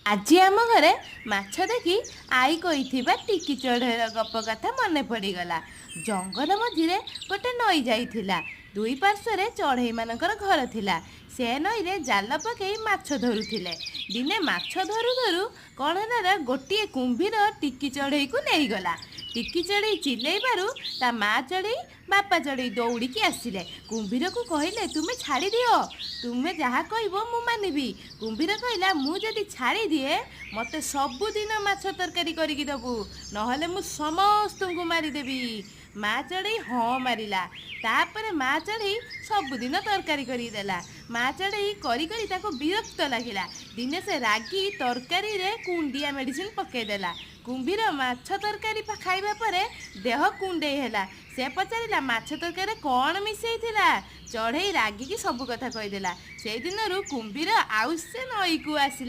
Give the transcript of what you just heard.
ଆଜି ଆମ ଘରେ ମାଛ ଦେଖି ଆଈ କହିଥିବା ଟିକି ଚଢ଼େଇର ଗପ କଥା ମନେ ପଡ଼ିଗଲା। ଜଙ୍ଗଲ ମଝିରେ ଗୋଟେ ନଈ ଯାଇଥିଲା। ଦୁଇ ପାର୍ଶ୍ୱରେ ଚଢ଼େଇମାନଙ୍କର ଘର ଥିଲା। ସେ ନଈରେ ଜାଲ ପକେଇ ମାଛ ଧରୁଥିଲେ। ଦିନେ ମାଛ ଧରୁ ଧରୁ କ'ଣ ହେଲା ନା, ଗୋଟିଏ କୁମ୍ଭୀର ଟିକି ଚଢ଼େଇକୁ ନେଇଗଲା। ଟିକି ଚଢ଼େଇ ଚିଲେଇବାରୁ ତା ମା ଚଢ଼େଇ, ବାପା ଚଢ଼େଇ ଦୌଡ଼ିକି ଆସିଲେ। କୁମ୍ଭୀରକୁ କହିଲେ, ତୁମେ ଛାଡ଼ିଦିଅ, ତୁମେ ଯାହା କହିବ ମୁଁ ମାନିବି। କୁମ୍ଭୀର କହିଲା, ମୁଁ ଯଦି ଛାଡ଼ିଦିଏ, ମୋତେ ସବୁଦିନ ମାଛ ତରକାରୀ କରିକି ଦେବୁ, ନହେଲେ ମୁଁ ସମସ୍ତଙ୍କୁ ମାରିଦେବି। ମା ଚଢ଼େଇ ହଁ ମାରିଲା। ତାପରେ ମା ଚଢ଼େଇ ସବୁଦିନ ତରକାରୀ କରିକି ଦେଲା। ମା ଚଢ଼େଇ କରି କରି ତାକୁ ବିରକ୍ତ ଲାଗିଲା। ଦିନେ ସେ ରାଗି ତରକାରୀରେ କୁଣ୍ଡିଆ ମେଡ଼ିସିନ ପକେଇଦେଲା। କୁମ୍ଭୀର ମାଛ ତରକାରୀ ଖାଇବା ପରେ ଦେହ କୁଣ୍ଡେଇ ହେଲା। ସେ ପଚାରିଲା, ମାଛ ତରକାରୀରେ କ'ଣ ମିଶେଇଥିଲା? ଚଢ଼େଇ ରାଗିକି ସବୁ କଥା କହିଦେଲା। ସେଇଦିନରୁ କୁମ୍ଭୀର ଆଉ ସେ ନଈକୁ ଆସିଲା